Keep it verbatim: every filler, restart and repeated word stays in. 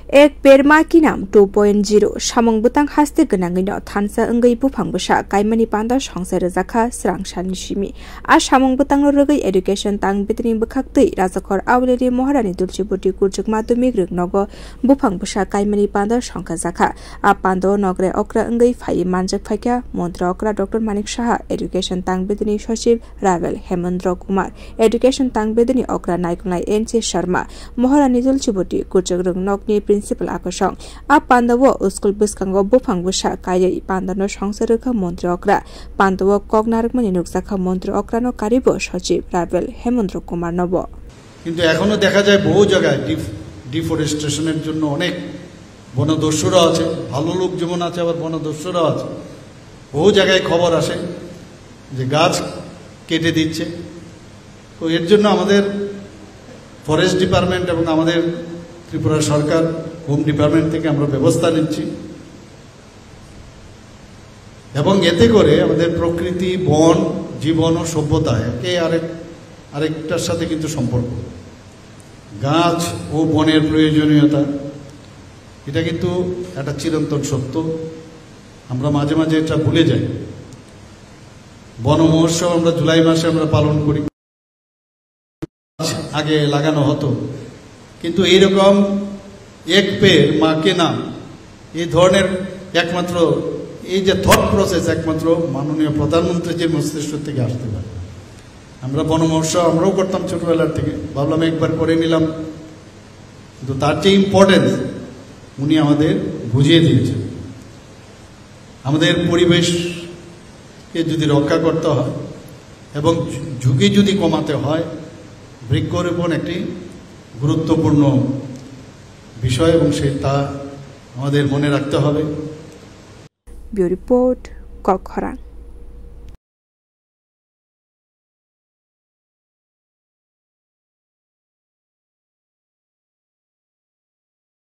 Ek Perma Kinam two point zero samung bwtang haste gwnangwino thansa wngwi buphang bwsa kaimani panda songsa rwjakha srang salni simi. A samung bwtangno rwgwi education tang bidini bwkhaktwi Rajakhor Aulini Maharani Dulchiboti Kurchuk Madhyamik Rwngnogo buphang bwsa kaimani panda songkha jakha. A pandao nogre okra wngwi phaiwi manjak phaikha montri okra Doctor Manik Saha, education tang bidini sochib Ravel Hemendra Kumar, education tang bidini okra naikolnai N C Sharma, Maharani Dulchiboti Kurchuk Rwngnokni principal akosong. A pandao school bwskango buphang bwsa kaiwi pandano songsa rwkha montri okra. Pandao kok narwkmani nukjakha montri okrano karibo sochib Ravel Hemendra Kumar nobo. কিন্তু এখনো দেখা যায় বহু জায়গায় ডিফ-, ডিফরেস্টেশনের জন্য অনেক বনদস্যুরা আছে, ভালো লোক যেমন আছে, আবার বনদস্যুরা আছে। বহু জায়গায় খবর আসে যে গাছ কেটে দিচ্ছে। তো এর জন্য আমাদের ফরেস্ট ডিপার্টমেন্ট এবং আমাদের ত্রিপুরা সরকার, হোম ডিপার্টমেন্ট থেকে আমরা ব্যবস্থা নিচ্ছি। এবং এতে করে আমাদের প্রকৃতি, বন, জীবন ও সভ্যতা একে আরেক, আরেকটার সাথে কিন্তু সম্পর্ক। গাছ ও বনের প্রয়োজনীয়তা, এটা কিন্তু একটা চিরন্তন সত্য। আমরা মাঝে মাঝে এটা ভুলে যাই। বন মহোৎসব আমরা জুলাই মাসে আমরা পালন করি। আগে লাগানো হতো, কিন্তু এইরকম এক পেড় মা কে নাম, এই ধরনের একমাত্র এই যে থট প্রসেস একমাত্র মাননীয় প্রধানমন্ত্রীজির মস্তিষ্ক থেকে আসতে পারে। আমরা বন মহোৎসব আমরাও করতাম ছোটবেলার থেকে, ভাবলাম একবার করে নিলাম, কিন্তু তার যে ইম্পর্টেন্স উনি আমাদের বুঝিয়ে দিয়েছেন। আমাদের পরিবেশকে যদি রক্ষা করতে হয় এবং ঝুঁকি যদি কমাতে হয়, বৃক্ষরোপণ একটি গুরুত্বপূর্ণ বিষয় এবং সে, তা আমাদের মনে রাখতে হবে। Bureau Report, Kokkhorang.